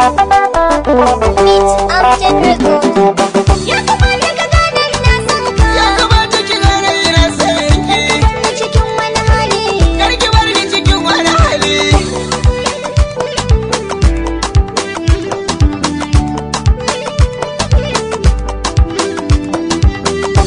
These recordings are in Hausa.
Meet Upton Record. Ya kamata ka gane ina son ka. Ya kamata ki gane ina son ki. Ni cikin wani hali. Kar ki bar ni cikin wani hali.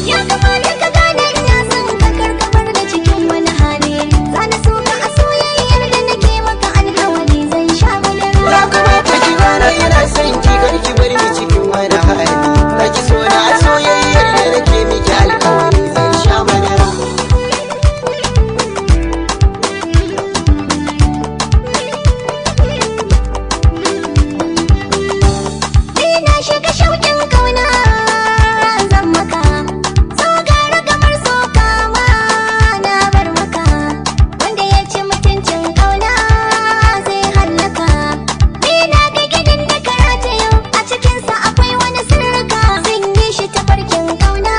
Ya kamata ka gane ina son ka, kar ka bar ni cikin wani hali. Zana so ka a soyayyar da nake maka, alkawari zan sha madara. Ya kamata ki gane ina son ki, kar ki bar ni cikin wani hali. Za ki so na a soyayyar da nake miki, alkawari zan sha madara. Ni na shiga shauƙin kauna zan maka. So gara kamar so kama na bar maka. Wanda ya ci mutuncin kauna zai hallaka. Ni na ga gidan da karata yau, a cikinsa akwai wani sirrika. Zan yi shi ta farkin kauna,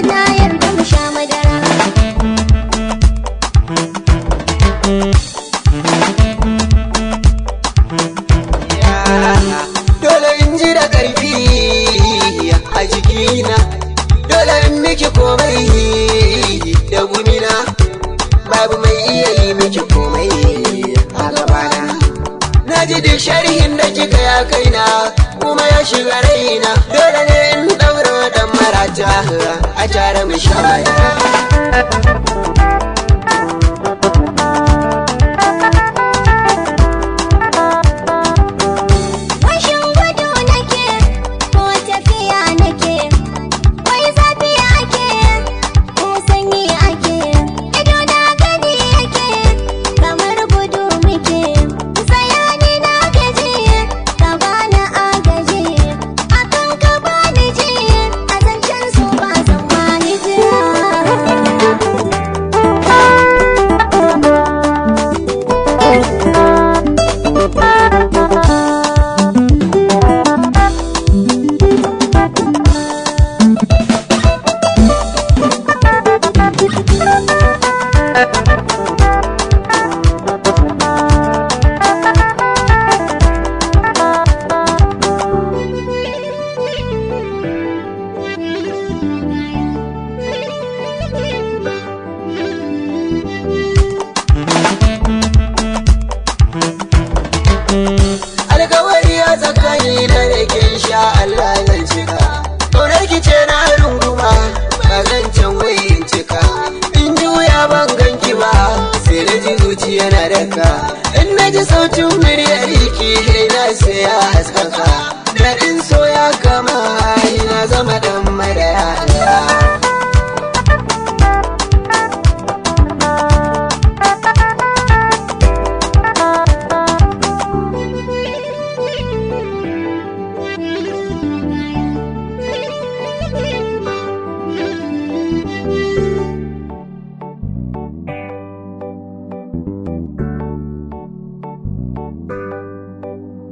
na yarda mu sha madara. Dole in ji da ƙarfi a jikina, dole in miki komai da gumina, babu mai iya yi miki komai a gabana. Na ji duk sharhin da kika ya kaina kuma ya shiga raina, dole ne in ɗaura dan marata a tare mu sha madara. Washin gudu nake ko tafiya nake, wai zafi ake ko sanyi ake, ido na gani yake kamar gudu muke. Tsayani na gaji, ka bani agaji, akan ka bani ji, a zancen su ba zan wani jira. Alkawari a tsakani na da ke, sha Allah zan cika. Kaunar ki ce na runguma, ba zan can wayin cika. In juya ban ganki ba, sai na ji zuciya na daka. In na ji sautin muryar ki, na sai ya haskaka. Daɗin so ya kama.